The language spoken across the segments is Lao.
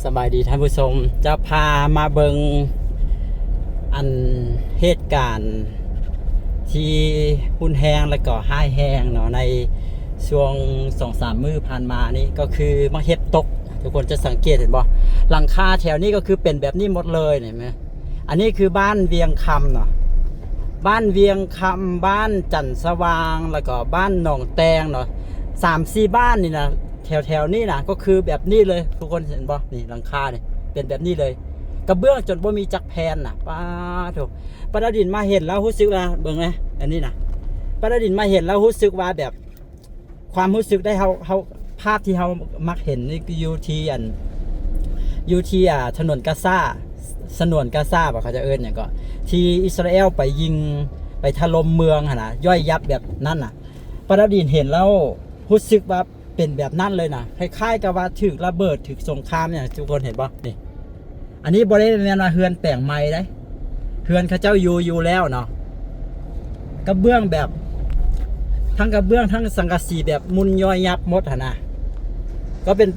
ສະບາຍດີທ່ານຜູ້ຊົມ ຈະພາມາເບິ່ງອັນເຫດການທີ່ຮຸນແຮງ ແລະກໍຮ້າຍແຮງເນາະ ໃນຊ່ວງສອງສາມມື້ຜ່ານມານີ້ ກໍຄືໝາກເຫັບຕົກ. ທຸກຄົນຈະສັງເກດເຫັນບໍ່? ຫຼັງຄາແຖວນີ້ກໍຄືເປັນແບບນີ້ໝົດເລີຍ ເຫັນໄໝ? ອັນນີ້ຄືບ້ານວຽງຄຳເນາະ ບ້ານວຽງຄຳ ບ້ານຈັນສະຫວ່າງ ແລ້ວກໍບ້ານໜອງແຕງເນາະ ສາມສີ່ບ້ານນີ້ນະ ແຖວໆນີ້ນະ ກໍຄືແບບນີ້ເລີຍ ທຸກຄົນເຫັນບໍ່? ນີ້ຫຼັງຄານີ້ເປັນແບບນີ້ເລີຍ ກະເບື້ອງຈົນບໍ່ມີຈັກແຜ່ນນະ. ປາໂທ້ ປາດາວດິນມາເຫັນແລ້ວຮູ້ສຶກວ່າ ເບິ່ງແມ ອັນນີ້ນະ ປາດາວດິນມາເຫັນແລ້ວຮູ້ສຶກວ່າແບບ ຄວາມຮູ້ສຶກໄດ້ ເຮົາ ເຮົາ ພາບທີ່ເຮົາມັກເຫັນນີ້ຢູ່ທີ່ອັນ ຢູ່ທີ່ ອ່າ ຖະໜົນກາຊາ ສະໜວນກາຊາບໍ ເຂົາຈະເອີ້ນຫຍັງເກາະ ທີ່ອິດສະຣາແອລໄປຍິງ ໄປຖະຫຼົ່ມເມືອງຫັ້ນນະ ຍ່ອຍຍັບແບບນັ້ນນະ. ປາດາວດິນເຫັນແລ້ວຮູ້ສຶກວ່າເປັນແບບນັ້ນເລີຍນະ ຄ້າຍໆກັບວ່າຖືກລະເບີດ ຖືກສົງຄາມຫຍັງ ທຸກຄົນເຫັນບໍ່? ນີ້ ອັນນີ້ບໍ່ໄດ້ແມ່ນວ່າເຮືອນແປງໃໝ່ເດ້ ເຮືອນເຂົາເຈົ້າຢູ່ ຢູ່ແລ້ວເນາະ ກະເບື້ອງແບບ ທັງກະເບື້ອງ ທັງສັງກະສີແບບມຸ່ນຍ່ອຍຍັບໝົດຫັ້ນນະ ກໍເປັນ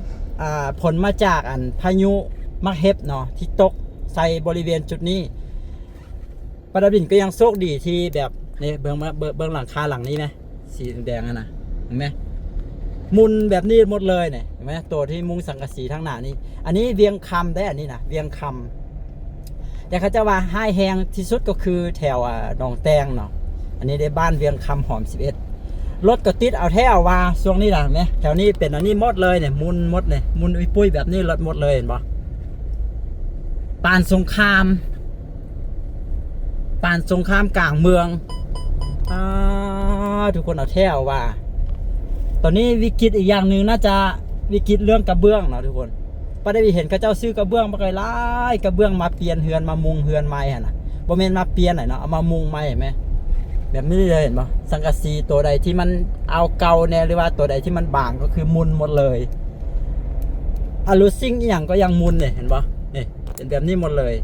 ອ່າ ຜົນມາຈາກອັນພາຍຸໝາກເຫັບເນາະ ທີ່ຕົກໃສ່ບໍລິເວນຈຸດນີ້. ປາດາວດິນກໍຍັງໂຊກດີທີ່ແບບ ນີ້ ເບິ່ງ ເບິ່ງ ເບິ່ງຫຼັງຄາຫຼັງນີ້ແມ ສີແດງຫັ້ນນະ ເຫັນໄໝ? ມຸ່ນແບບນີ້ໝົດເລີຍນີ້ ເຫັນໄໝ? ໂຕທີ່ມຸງສັງກະສີທາງໜ້ານີ້ ອັນນີ້ວຽງຄຳເດ້ ອັນນີ້ນະ ວຽງຄຳ ແຕ່ເຂົາເຈົ້າວ່າຮ້າຍແຮງທີ່ສຸດກໍຄືແຖວ ອ່າ ໜອງແຕງເນາະ. ອັນນີ້ເດ້ ບ້ານວຽງຄຳຫອມສິບເອັດ ລົດກໍຕິດເອົາແທ້ເອົາວ່າຊ່ວງນີ້ນະ ເຫັນໄໝ? ແຖວນີ້ເປັນອັນນີ້ໝົດເລີຍນີ້ ມຸ່ນໝົດນີ້ ມຸ່ນອຸ້ຍປຸ້ຍແບບນີ້ ລົດໝົດເລີຍ ເຫັນບໍ່? ປານສົງຄາມ ປານສົງຄາມກາງເມືອງ. ອາ ທຸກຄົນເອົາແທ້ເອົາວ່າ ຕອນນີ້ວິກິດອີກຢ່າງໜຶ່ງ ໜ້າຈະວິກິດເລື່ອງກະເບື້ອງເນາະທຸກຄົນ. ປາດາວດິນເຫັນເຂົາເຈົ້າຊື້ກະເບື້ອງບັກຫຼາຍໆ ກະເບື້ອງມາປ່ຽນເຮືອນ ມາມຸງເຮືອນໃໝ່ຫັ້ນນະ ບໍ່ແມ່ນມາປ່ຽນໃດເນາະ ເອົາມາມຸງໃໝ່ ເຫັນໄໝ? ແບບນີ້ເລີຍ ເຫັນບໍ່? ສັງກະສີໂຕໃດທີ່ມັນອາວເກົ່າແດ່ ຫຼືວ່າໂຕໃດທີ່ມັນບາງກໍຄືມຸ່ນໝົດເລີຍ. ອາລູຊິງອີ່ຫຍັງກໍຍັງມຸ່ນນີ້ ເຫັນບໍ່? ນີ້ ເປັນແບບນີ້ໝົດເລີຍ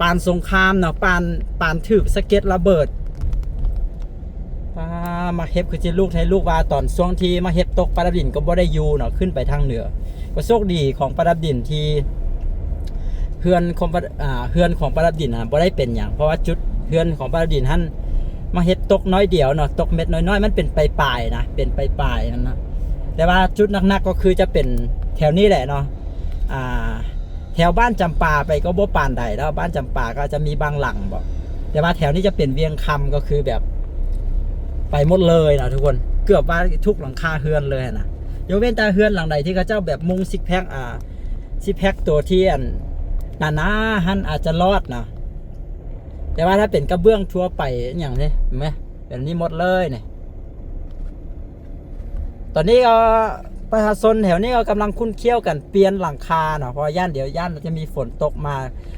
ປານສົງຄາມເນາະ ປານ ປານຖືກສະເກັດລະເບີດ. ປາ ໝາກເຫັບຄືຊິລູກ ໃຫ້ລູກວ່າຕອນຊ່ວງທີ່ໝາກເຫັບຕົກ ປາດາວດິນກໍບໍ່ໄດ້ຢູ່ເນາະ ຂຶ້ນໄປທາງເໜືອ. ກໍໂຊກດີຂອງປາດາວດິນທີ່ເຮືອນຂອງປາ ອ່າ ເຮືອນຂອງປາດາວດິນນະ ບໍ່ໄດ້ເປັນຫຍັງ ເພາະວ່າຈຸດເຮືອນຂອງປາດາວດິນຫັ້ນ ໝາກເຫັບຕົກໜ້ອຍດຽວເນາະ ຕົກເມັດນ້ອຍໆ ມັນເປັນປາຍໆນະ ເປັນປາຍໆນັ້ນນະ. ແຕ່ວ່າຈຸດໜັກໆກໍຄືຈະເປັນແຖວນີ້ແຫຼະເນາະ ອ່າ ແຖວບ້ານຈຳປາໄປກໍບໍ່ປານໃດແລ້ວ ບ້ານຈຳປາກໍອາດຈະມີບາງຫຼັງບໍ ແຕ່ວ່າແຖວນີ້ຈະເປັນວຽງຄຳ ກໍຄືແບບໄປໝົດເລີຍນະທຸກຄົນ ເກືອບວ່າທຸກຫຼັງຄາເຮືອນເລີຍນະ ຍົກເວັ້ນແຕ່ເຮືອນຫຼັງໃດທີ່ເຂົາເຈົ້າແບບມຸງຊິກແພັກ ອ່າ ຊິກແພັກຕົວທີ່ອັນໜາໆຫັ້ນອາດຈະລອດນະ ແຕ່ວ່າຖ້າເປັນກະເບື້ອງທົ່ວໄປອີ່ຫຍັງນີ້ ເຫັນໄໝ? ແບບນີ້ໝົດເລີຍນີ້. ຕອນນີ້ກໍປະຊາຊົນແຖວນີ້ກໍກຳລັງຂຸ້ນຂ້ຽວກັນປ່ຽນຫຼັງຄາເນາະ ເພາະວ່າຢ້ານ ດຽວຢ້ານຈະມີຝົນຕົກມາ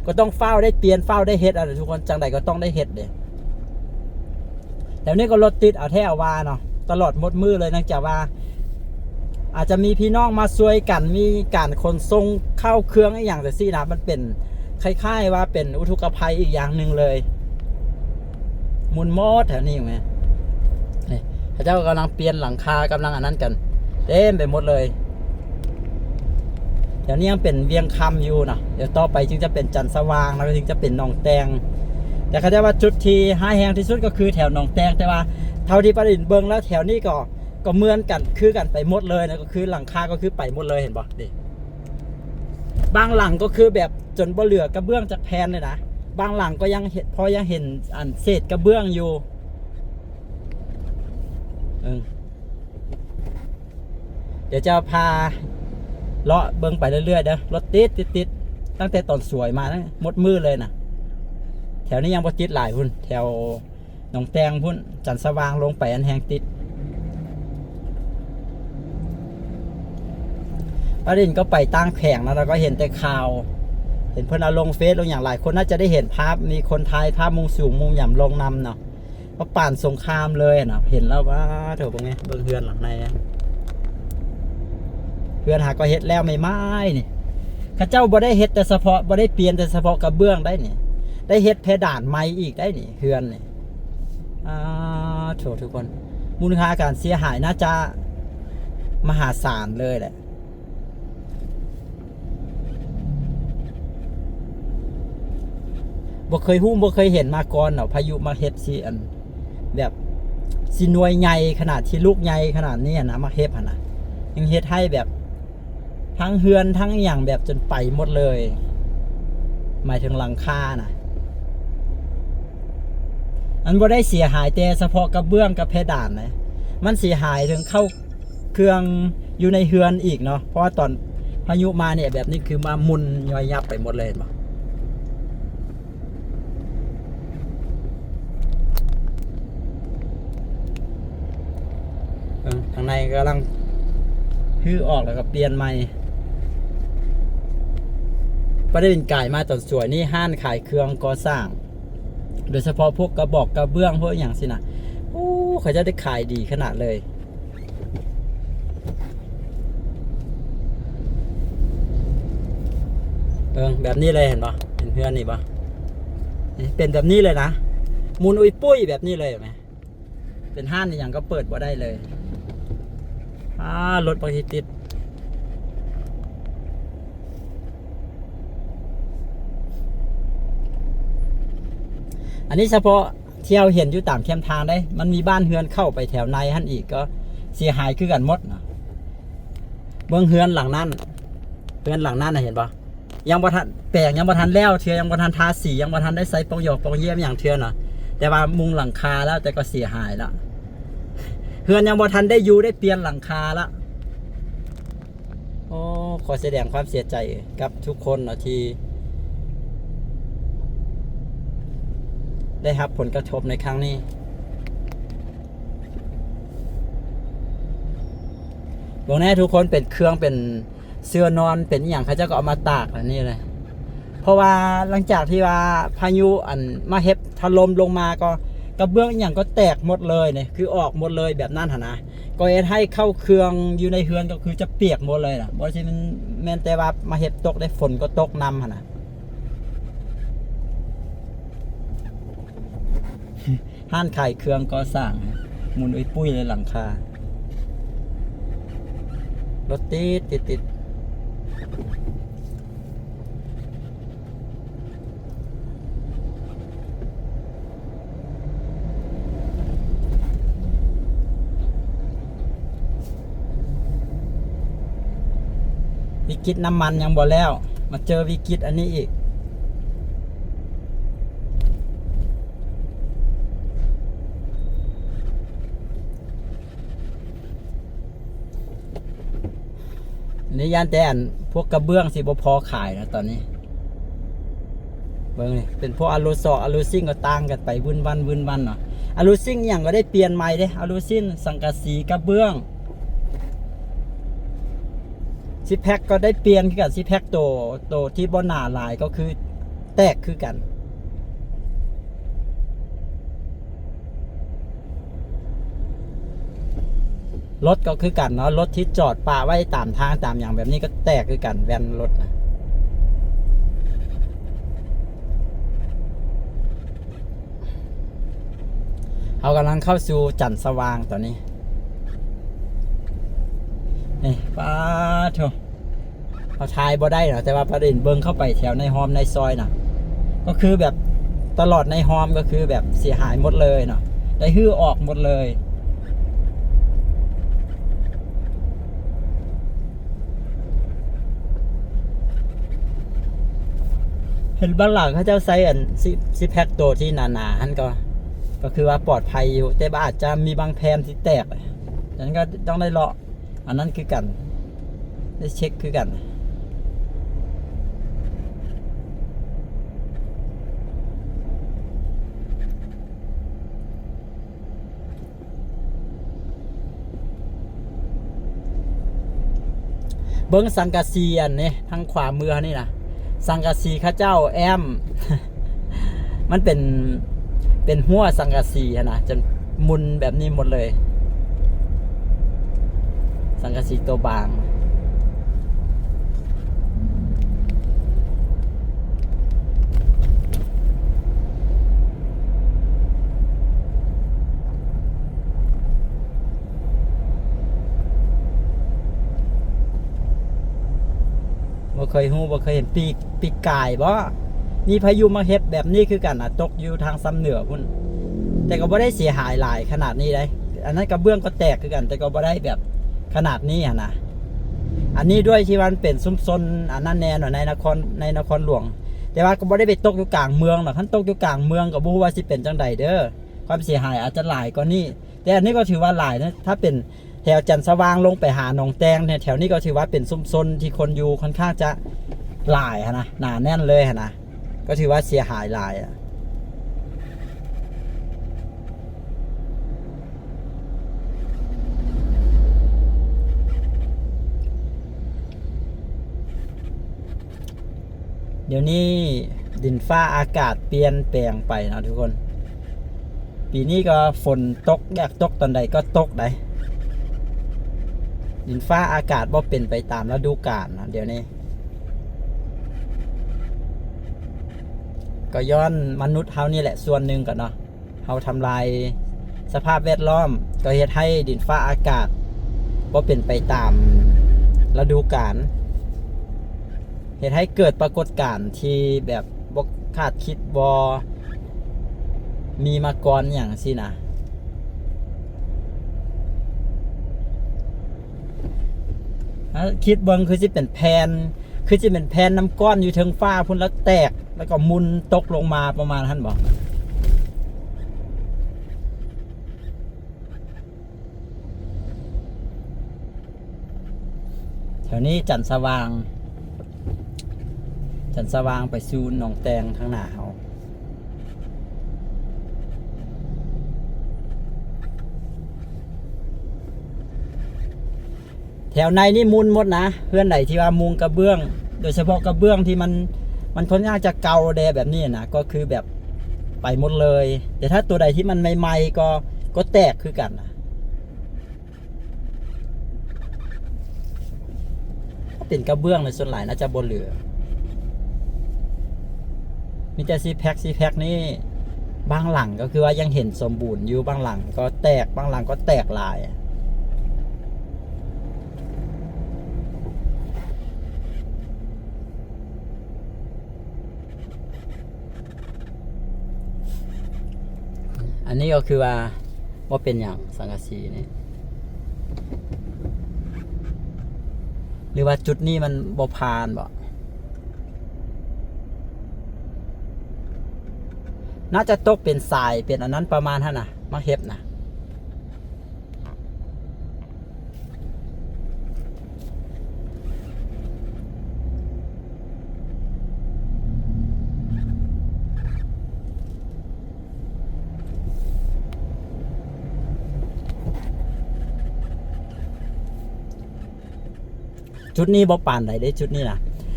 ກໍຕ້ອງຟ້າວໄດ້ປ່ຽນ ຟ້າວໄດ້ເຮັດ ອັນທຸກຄົນ ຈັ່ງໃດກໍຕ້ອງໄດ້ເຮັດເດ້. ແຖວນີ້ກໍລົດຕິດເອົາແທ້ເອົາວ່າເນາະ ຕະຫຼອດໝົດມື້ເລີຍ ເນື່ອງຈາກວ່າອາດຈະມີພີ່ນ້ອງມາຊ່ວຍກັນ ມີການຂົນສົ່ງເຂົ້າເຄື່ອງອີ່ຫຍັງຈັ່ງຊີ້ນະ ມັນເປັນ ຄ້າຍໆວ່າເປັນອຸທົກກະໄພອີກຢ່າງໜຶ່ງເລີຍ. ໝຸ່ນໝົດແຖວນີ້ແມ ນີ້ ເຂົາເຈົ້າກຳລັງປ່ຽນຫຼັງຄາ ກຳລັງອັນນັ້ນກັນ ເຕັມໄປໝົດເລີຍ. ແຖວນີ້ຍັງເປັນວຽງຄຳຢູ່ນະ ດຽວຕໍ່ໄປຈຶ່ງຈະເປັນຈັນສະຫວ່າງ ແລ້ວກໍຈຶ່ງຈະເປັນໜອງແຕງ. ແຕ່ເຂົາເຈົ້າວ່າຈຸດທີ່ຮ້າຍແຮງທີ່ສຸດກໍຄືແຖວໜອງແຕງ ແຕ່ວ່າເທົ່າທີ່ປາດາວດິນເບິ່ງແລ້ວ ແຖວນີ້ກໍ ກໍເໝືອນກັນ ຄືກັນໄປໝົດເລີຍນະ ກໍຄືຫຼັງຄາກໍຄືໄປໝົດເລີຍ ເຫັນບໍ່? ນີ້ ບາງຫຼັງກໍຄືແບບຈົນບໍ່ເຫຼືອກະເບື້ອງຈັກແຜ່ນເລີຍນະ ບາງຫຼັງກໍຍັງເຫັນ ພໍຍັງເຫັນອັນເສດກະເບື້ອງຢູ່. ເອີ ດຽວຈະພາເລາະເບິ່ງໄປເລື້ອຍໆເດີ ລົດຕິດໆໆ ຕັ້ງແຕ່ຕອນສວຍມານະ ໝົດມື້ເລີຍນະ. ແຖວນີ້ຍັງບໍ່ຕິດຫຼາຍພຸ້ນ ແຖວ ໜອງແຕງພຸ້ນ ຈັນສະຫວ່າງລົງໄປອັນແຮງຕິດ. ປາດາວດິນກໍໄປຕ່າງແຂວງເນາະ ແລ້ວກໍເຫັນແຕ່ຂ່າວ ເຫັນເພິ່ນເອົາລົງເຟສລົງຫຍັງ ຫຼາຍຄົນໜ້າຈະໄດ້ເຫັນພາບ ມີຄົນຖ່າຍພາບມຸມສູງມຸມຫຍັງລົງນຳເນາະ ກໍປານສົງຄາມເລີຍນະ. ເຫັນແລ້ວ ວ້າ ໂຖ ເບິ່ງແມ່ ເບິ່ງເຮືອນຫຼັງໃນ ເຮືອນຫາກໍເຮັດແລ້ວໃໝ່ໆນີ້ ເຂົາເຈົ້າບໍ່ໄດ້ເຮັດແຕ່ສະເພາະ ບໍ່ໄດ້ປ່ຽນແຕ່ສະເພາະກະເບື້ອງໄດ໋ນີ້ ໄດ້ເຮັດເພດານໃໝ່ອີກໄດ໋ນີ້ ເຮືອນນີ້. ອາ ໂຖ ທຸກຄົນ ມູນຄ່າການເສຍຫາຍໜ້າຈະມະຫາສານເລີຍແຫຼະ. ບໍ່ເຄີຍຮູ້ ບໍ່ເຄີຍເຫັນມາກ່ອນເນາະ ພາຍຸມາເຮັດຊິ ອັນ ແບບຊິໜ່ວຍໃຫຍ່ຂະໜາດ ຊິລູກໃຫຍ່ຂະໜາດນີ້ນະ ມາເຮັດຫັ້ນນະ ຍັງເຮັດໃຫ້ແບບທັງເຮືອນທັງອີ່ຫຍັງແບບຈົນໄປໝົດເລີຍ ໝາຍເຖິງຫຼັງຄານະ. ມັນບໍ່ໄດ້ເສຍຫາຍແຕ່ສະເພາະກະເບື້ອງກັບເພດານນະ ມັນເສຍຫາຍເຖິງເຂົ້າ ເຄື່ອງຢູ່ໃນເຮືອນອີກເນາະ ເພາະວ່າຕອນພາຍຸມານີ້ ແບບນີ້ຄືມາໝຸ່ນຍ້ອຍຍັບໄປໝົດເລີຍ ເຫັນບໍ່? ເບິ່ງທາງໃນກຳລັງຮື້ອອກ ແລ້ວກໍປ່ຽນໃໝ່. ບໍ່ໄດ້ເປັນກາຍມາຕອນສວຍນີ້ ຮ້ານຂາຍເຄື່ອງກໍ່ສ້າງ ໂດຍສະເພາະພວກກະບອກກະເບື້ອງ ພວກອີ່ຫຍັງຊີ້ນະ ໂອ້ ເຂົາເຈົ້າໄດ້ຂາຍດີຂະໜາດເລີຍ. ເບິ່ງແບບນີ້ເລີຍ ເຫັນບໍ່? ເຫັນເຮືອນນີ້ບໍ່? ນີ້ເປັນແບບນີ້ເລີຍນະ ໝຸ່ນອຸຍປຸ້ຍແບບນີ້ເລີຍ ເຫັນໄໝ? ເປັນຮ້ານອີ່ຫຍັງກໍເປີດບໍ່ໄດ້ເລີຍ. ອ້າ ລົດບັກທີ່ຕິດ. ອັນນີ້ສະເພາະທີ່ເຮົາເຫັນຢູ່ຕາມແຄມທາງເດ້ ມັນມີບ້ານເຮືອນເຂົ້າໄປແຖວໃນຫັ້ນອີກ ກໍເສຍຫາຍຄືກັນໝົດນະ. ເບິ່ງເຮືອນຫຼັງນັ້ນ ເຮືອນຫຼັງນັ້ນນະ ເຫັນບໍ່? ຍັງບໍ່ທັນແປງ ຍັງບໍ່ທັນແລ້ວເທື່ອ ຍັງບໍ່ທັນທາສີ ຍັງບໍ່ທັນໄດ້ໃສ່ປ່ອງຢອກປ່ອງຢ້ຽມຫຍັງເທື່ອນະ ແຕ່ວ່າມຸງຫຼັງຄາແລ້ວ ແຕ່ກໍເສຍຫາຍລະ ເຮືອນຍັງບໍ່ທັນໄດ້ຢູ່ ໄດ້ປ່ຽນຫຼັງຄາລະ. ໂອ້ ຂໍສະແດງຄວາມເສຍໃຈກັບທຸກຄົນເນາະ ທີ່ໄດ້ຮັບຜົນກະທົບໃນຄັ້ງນີ້. ເບິ່ງແນ່ ທຸກຄົນ ເປັນເຄື່ອງ ເປັນເສື່ອນອນ ເປັນອີ່ຫຍັງ ເຂົາເຈົ້າກໍເອົາມາຕາກອັນນີ້ເລີຍ ເພາະວ່າຫຼັງຈາກທີ່ວ່າພາຍຸ ອັນ ມາເຮັດຖະຫຼົ່ມລົງມາ ກໍກະເບື້ອງອີ່ຫຍັງກໍແຕກໝົດເລີຍນີ້ ຄືອອກໝົດເລີຍແບບນັ້ນຫັ້ນນະ ກໍເຮັດໃຫ້ເຂົ້າເຄື່ອງຢູ່ໃນເຮືອນກໍຄືຈະປຽກໝົດເລີຍນະ ບໍ່ຊິແມ່ນ ແມ່ນແຕ່ວ່າມາເຮັດຕົກເດ້ ຝົນກໍຕົກນຳຫັ້ນນະ. ຮ້ານຂາຍເຄື່ອງກໍ່ສ້າງ ໝຸ່ນອຸຍປຸ້ຍເລີຍຫຼັງຄາ ລົດຕິດ ຕິດ ຕິດ. ວິກິດນ້ຳມັນຍັງບໍ່ແລ້ວ ມາເຈີວິກິດອັນນີ້ອີກ. ອັນນີ້ຢ້ານແຕ່ອັນພວກກະເບື້ອງຊິບໍ່ພໍຂາຍນະຕອນນີ້. ເບິ່ງນີ້ ເປັນພວກອາລູຊອກ ອາລູຊິງກໍຕ່າງກັນໄປວື່ນວັນ ວື່ນວັນເນາະ. ອາລູຊິງອີ່ຫຍັງກໍໄດ້ປ່ຽນໃໝ່ເດ້ ອາລູຊິງ ສັງກະສີ ກະເບື້ອງ ຊິແພັກກໍໄດ້ປ່ຽນຄືກັນ ຊິແພັກໂຕ ໂຕທີ່ບໍ່ໜາຫຼາຍກໍຄືແຕກຄືກັນ. ລົດກໍຄືກັນເນາະ ລົດທີ່ຈອດປະໄວ້ຕາມທາງຕາມຫຍັງແບບນີ້ກໍແຕກຄືກັນ ແວ່ນລົດນະ. ເຮົາກຳລັງເຂົ້າສູ່ຈັນສະຫວ່າງຕອນນີ້ ນີ້ ປາໂທ້. ເຮົາຖ່າຍບໍ່ໄດ້ເນາະ ແຕ່ວ່າປະເດັນເບິ່ງເຂົ້າໄປແຖວໃນຮ່ອມໃນຊອຍນະ ກໍຄືແບບຕະຫຼອດໃນຮ່ອມກໍຄືແບບເສຍຫາຍໝົດເລີຍເນາະ ໄດ້ຮື້ອອກໝົດເລີຍ. ເຫັນບາງຫຼັງເຂົາເຈົ້າໃສ່ອັນຊິ ຊິແພັກໂຕທີ່ໜາໆຫັ້ນກໍ ກໍຄືວ່າປອດໄພຢູ່ ແຕ່ວ່າອາດຈະມີບາງແຜ່ນທີ່ແຕກ ນັ້ນກໍຕ້ອງໄດ້ເລາະ ອັນນັ້ນຄືກັນ ໄດ້ເຊັກຄືກັນ. ເບິ່ງສັງກະສີອັນນີ້ ທາງຂວາມືເຮົານີ້ນະ ສັງກະສີເຂົາເຈົ້າແອ້ມ ມັນເປັນ ເປັນຮົ້ວສັງກະສີຫັ້ນນະ ຈົນໝຸ່ນແບບນີ້ໝົດເລີຍ ສັງກະສີໂຕບາງ. ບໍ່ເຄີຍຮູ້ ບໍ່ເຄີຍເຫັນ ປີ ປີກາຍບໍ? ມີພາຍຸມາເຮັດແບບນີ້ຄືກັນນະ ຕົກຢູ່ທາງຊຳເໜືອພຸ້ນ ແຕ່ກໍບໍ່ໄດ້ເສຍຫາຍຫຼາຍຂະໜາດນີ້ໃດ໋. ອັນນັ້ນກະເບື້ອງກໍແຕກຄືກັນ ແຕ່ກໍບໍ່ໄດ້ແບບຂະໜາດນີ້ຫັ້ນນະ. ອັນນີ້ດ້ວຍທີ່ວ່າມັນເປັນຊຸມຊົນອັນນັ້ນແນ່ເນາະ ໃນນະຄອນ ໃນນະຄອນຫຼວງ ແຕ່ວ່າກໍບໍ່ໄດ້ໄປຕົກຢູ່ກາງເມືອງເນາະ. ຄັນຕົກຢູ່ກາງເມືອງກໍບໍ່ຮູ້ວ່າຊິເປັນຈັ່ງໃດເດີ້ ຄວາມເສຍຫາຍອາດຈະຫຼາຍກວ່ານີ້. ແຕ່ອັນນີ້ກໍຖືວ່າຫຼາຍນະ ຖ້າເປັນແຖວຈັນສະຫວ່າງລົງໄປຫາໜອງແຕງເນຍ ແຖວນີ້ກໍຖືວ່າເປັນຊຸມຊົນທີ່ຄົນຢູ່ຄ່ອນຂ້າງຈະຫຼາຍຫັ້ນນະ ໜາແໜ້ນເລີຍຫັ້ນນະ ກໍຖືວ່າເສຍຫາຍຫຼາຍອະ. ດຽວນີ້ດິນຟ້າອາກາດປ່ຽນແປງໄປເນາະທຸກຄົນ. ປີນີ້ກໍຝົນຕົກ ຢາກຕົກຕອນໃດກໍຕົກໄດ໋. ດິນຟ້າອາກາດບໍ່ເປັນໄປຕາມລະດູການເນາະດຽວນີ້. ກໍຍ້ອນມະນຸດເຮົານີ້ແຫຼະສ່ວນໜຶ່ງກໍເນາະ. ເຮົາທຳລາຍສະພາບແວດລ້ອມ ກໍເຮັດໃຫ້ດິນຟ້າອາກາດບໍ່ເປັນໄປຕາມລະດູການ ເຮັດໃຫ້ເກີດປາກົດການທີ່ແບບບໍ່ຄາດຄິດ ບໍ່ມີມາກ່ອນຫຍັງຊີ້ນະ. ຄິດເບິ່ງຄືຊິເປັນແຜ່ນ ຄືຊິເປັນແຜ່ນນ້ຳກ້ອນຢູ່ເທິງຟ້າພຸ້ນ ແລ້ວແຕກ ແລ້ວກໍໝຸ່ນຕົກລົງມາປະມານຫັ້ນບໍ? ແຖວນີ້ຈັນສະຫວ່າງ ຈັນສະຫວ່າງໄປສູ່ໜອງແຕງທາງໜ້າເຮົາ. ແຖວໃນນີ້ມຸນໝົດນະ ເຮືອນໃດທີ່ວ່າມຸງກະເບື້ອງ ໂດຍສະເພາະກະເບື້ອງທີ່ມັນ ມັນຄ່ອນຂ້າງຈະເກົ່າແດ່ແບບນີ້ນະ ກໍຄືແບບໄປໝົດເລີຍ. ແຕ່ຖ້າຕົວໃດທີ່ມັນໃໝ່ໆ ກໍ ກໍແຕກຄືກັນນະ. ເປັນກະເບື້ອງໃນສ່ວນຫຼາຍໜ້າຈະບໍ່ເຫຼືອ ມີແຕ່ຊີແພັກ ຊີແພັກນີ້ ບາງຫຼັງກໍຄືວ່າຍັງເຫັນສົມບູນຢູ່ ບາງຫຼັງກໍແຕກ ບາງຫຼັງກໍແຕກຫຼາຍ. ອັນນີ້ກໍຄືວ່າບໍ່ເປັນຫຍັງ ສັງກະສີນີ້ ຫຼືວ່າຈຸດນີ້ມັນບໍ່ຜ່ານບໍ? ໜ້າຈະຕົກເປັນສາຍ ເປັນອັນນັ້ນປະມານຫັ້ນນະ ມາເຮັບນະ. ຈຸດນີ້ບໍ່ປານໃດເດ້ ຈຸດນີ້ນະ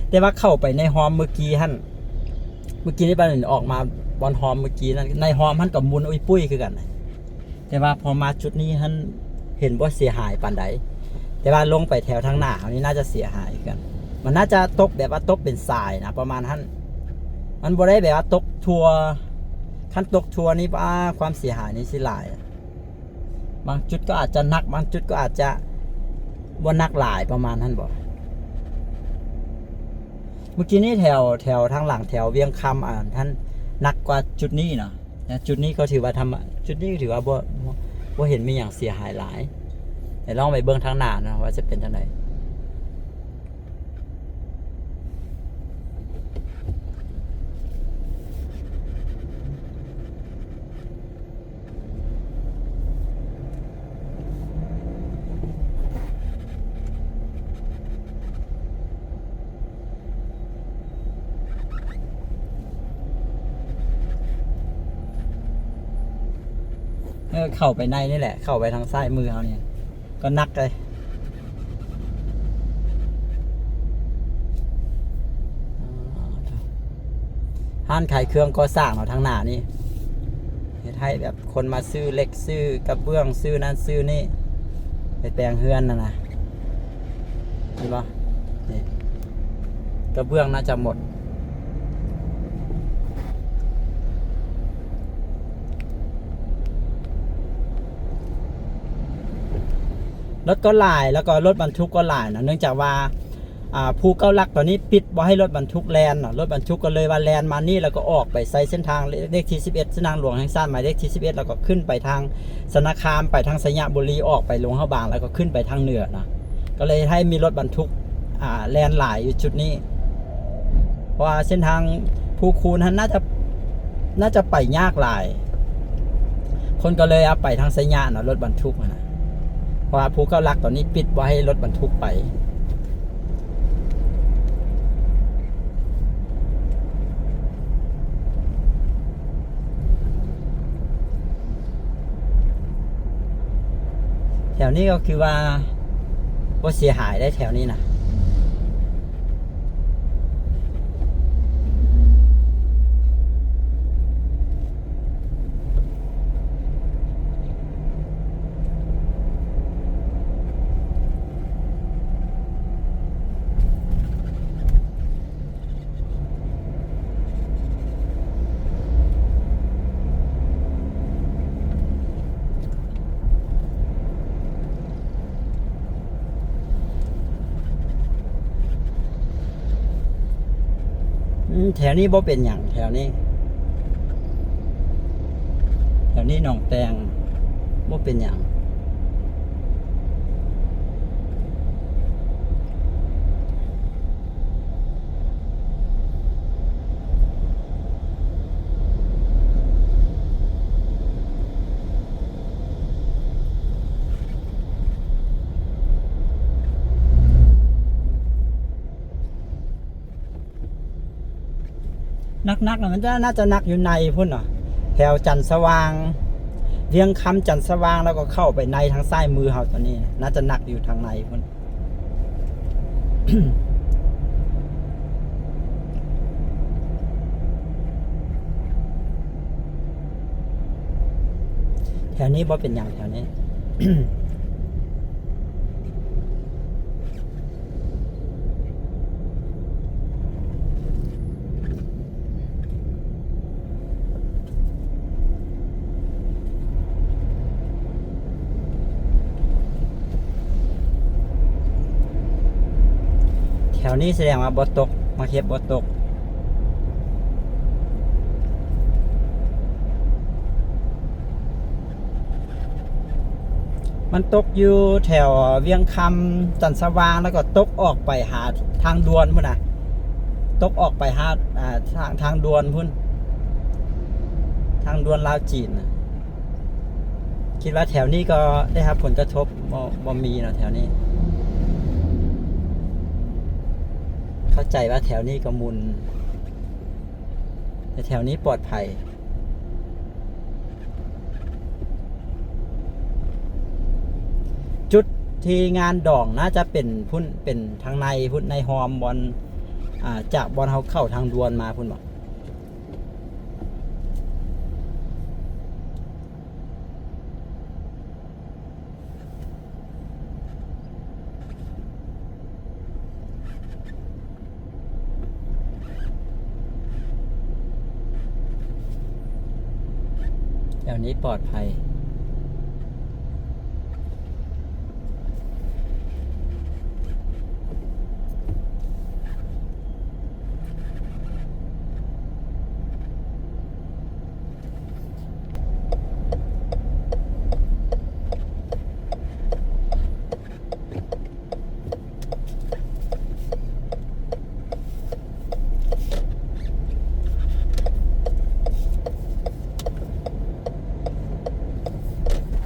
ແຕ່ວ່າເຂົ້າໄປໃນຮ່ອມມື້ກີ້ຫັ້ນ ມື້ກີ້ນີ້ປານອອກມາບ່ອນຮ່ອມມື້ກີ້ນັ້ນ ໃນຮ່ອມຫັ້ນກໍໝຸ່ນອຸ້ຍປຸ້ຍຄືກັນ. ແຕ່ວ່າພໍມາຈຸດນີ້ຫັ້ນເຫັນບໍ່ເສຍຫາຍປານໃດ ແຕ່ວ່າລົງໄປແຖວທາງໜ້າເຮົານີ້ໜ້າຈະເສຍຫາຍຄືກັນ. ມັນໜ້າຈະຕົກແບບວ່າຕົກເປັນສາຍນະ ປະມານຫັ້ນ ມັນບໍ່ໄດ້ແບບວ່າຕົກທົ່ວ. ຄັນຕົກທົ່ວນີ້ ປາ ຄວາມເສຍຫາຍນີ້ຊິຫຼາຍ. ບາງຈຸດກໍອາດຈະໜັກ ບາງຈຸດກໍອາດຈະບໍ່ໜັກຫຼາຍ ປະມານຫັ້ນບໍ? ເມື່ອກີ້ນີ້ແຖວ ແຖວທາງຫຼັງ ແຖວວຽງຄຳ ອັນນັ້ນໜັກກວ່າຈຸດນີ້ເນາະ. ແລະ ຈຸດນີ້ກໍຖືວ່າທຳ ຈຸດນີ້ກໍຖືວ່າບໍ່ ບໍ່ ບໍ່ເຫັນມີຫຍັງເສຍຫາຍຫຼາຍ. ແຕ່ລອງໄປເບິ່ງທາງໜ້າເນາະ ວ່າຈະເປັນຈັ່ງໃດ. ເອີ ເຂົ້າໄປໃນນີ້ແຫຼະ ເຂົ້າໄປທາງຊ້າຍມືເຮົານີ້ ກໍໜັກເລີຍ. ຮ້ານຂາຍເຄື່ອງກໍ່ສ້າງເນາະ ທາງໜ້ານີ້ ເຮັດໃຫ້ແບບຄົນມາຊື້ເຫຼັກ ຊື້ກະເບື້ອງ ຊື້ນັ້ນຊື້ນີ້ ໄປແປງເຮືອນຫັ້ນນະ. ເຫັນບໍ່? ນີ້ ກະເບື້ອງໜ້າຈະໝົດ. ລົດກໍຫຼາຍ ແລ້ວກໍລົດບັນທຸກກໍຫຼາຍນະ ເນື່ອງຈາກວ່າ ອ່າ ພູເກົ້າຫຼັກຕອນນີ້ປິດບໍ່ໃຫ້ລົດບັນທຸກແລ່ນເນາະ, ລົດບັນທຸກກໍເລີຍວ່າແລ່ນມານີ້ ແລ້ວກໍອອກໄປໃສ່ເສັ້ນທາງເລກທີສິບເອັດ ເສັ້ນທາງຫຼວງແຫ່ງຊາດໝາຍເລກທີສິບເອັດ ແລ້ວກໍຂຶ້ນໄປທາງຊະນະຄາມ ໄປທາງໄຊຍະບູລີ ອອກໄປຫຼວງພະບາງ ແລ້ວກໍຂຶ້ນໄປທາງເໜືອເນາະ, ກໍເລີຍເຮັດໃຫ້ມີລົດບັນທຸກ ອ່າ ແລ່ນຫຼາຍຢູ່ຈຸດນີ້. ເພາະວ່າເສັ້ນທາງພູຄູນຫັ້ນໜ້າຈະ ໜ້າຈະໄປຍາກຫຼາຍ, ຄົນກໍເລີຍເອົາໄປທາງໄຊຍະເນາະ ລົດບັນທຸກຫັ້ນນະ, ເພາະວ່າພູເກົ້າຫຼັກຕອນນີ້ປິດບໍ່ໃຫ້ລົດບັນທຸກໄປ. ແຖວນີ້ກໍຄືວ່າບໍ່ເສຍຫາຍໄດ໋ ແຖວນີ້ນະ. ອືມ ແຖວນີ້ບໍ່ເປັນຫຍັງ ແຖວນີ້ ແຖວນີ້ໜອງແຕງ ບໍ່ເປັນຫຍັງ. ໜັກໆ ນະ ມັນຈະ ໜ້າຈະໜັກຢູ່ໃນພຸ້ນເນາະ ແຖວຈັນສະຫວ່າງ ວຽງຄຳ ຈັນສະຫວ່າງ ແລ້ວກໍເຂົ້າໄປໃນທາງຊ້າຍມືເຮົາຕອນນີ້ ໜ້າຈະໜັກຢູ່ທາງໃນພຸ້ນ. ແຖວນີ້ບໍ່ເປັນຫຍັງ ແຖວນີ້. ແຖວນີ້ສະແດງວ່າບໍ່ຕົກ ໝາກເຫັບບໍ່ຕົກ. ມັນຕົກຢູ່ແຖວວຽງຄຳ ຈັນສະຫວ່າງ ແລ້ວກໍຕົກອອກໄປຫາທາງດ່ວນພຸ້ນນະ ຕົກອອກໄປຫາ ອ່າ ທາງ ທາງດ່ວນພຸ້ນ ທາງດ່ວນລາວຈີນນະ. ຄິດວ່າແຖວນີ້ກໍໄດ້ຮັບຜົນກະທົບ ບໍ່ ບໍ່ມີເນາະແຖວນີ້. ເຂົ້າໃຈວ່າແຖວນີ້ກໍໝຸ່ນ ແຕ່ແຖວນີ້ປອດໄພ. ຈຸດທີ່ງານດອງໜ້າຈະເປັນພຸ້ນ ເປັນທາງໃນພຸ້ນ ໃນຮ່ອມບ່ອນ ອ່າ ຈາກບ່ອນເຮົາເຂົ້າທາງດ່ວນມາພຸ້ນບໍ. ແຖວນີ້ປອດໄພ.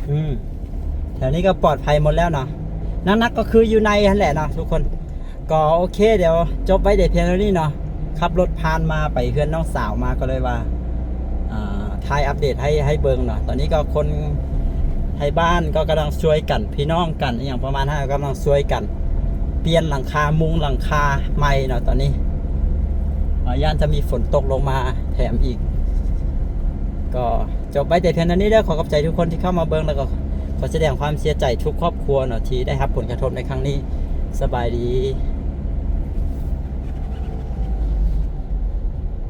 ອືມ ແຖວນີ້ກໍປອດໄພໝົດແລ້ວເນາະ. ໜັກໆ ກໍຄືຢູ່ໃນຫັ້ນແຫຼະເນາະທຸກຄົນ. ກໍໂອເຄ ດຽວຈົບໄວ້ແຕ່ພຽງເທົ່ານີ້ເນາະ. ຂັບລົດຜ່ານມາໄປເຮືອນນ້ອງສາວມາ ກໍເລີຍວ່າ ອ່າ ຖ່າຍອັບເດດໃຫ້ ໃຫ້ເບິ່ງເນາະ. ຕອນນີ້ກໍຄົນໄທບ້ານກໍກຳລັງຊ່ວຍກັນ ພີ່ນ້ອງກັນ ອີ່ຫຍັງປະມານນັ້ນ ກຳລັງຊ່ວຍກັນປ່ຽນຫຼັງຄາ ມຸງຫຼັງຄາໃໝ່ເນາະຕອນນີ້. ອ່າ ຢ້ານຈະມີຝົນຕົກລົງມາແຖມອີກ. ກໍຈົບໄວ້ແຕ່ພຽງເທົ່ານີ້ເດີ. ຂໍຂອບໃຈທຸກຄົນທີ່ເຂົ້າມາເບິ່ງ ແລ້ວກໍຂໍສະແດງຄວາມເສຍໃຈທຸກຄອບຄົວເນາະ ທີ່ໄດ້ຮັບຜົນກະທົບໃນຄັ້ງນີ້. ສະບາຍດີ.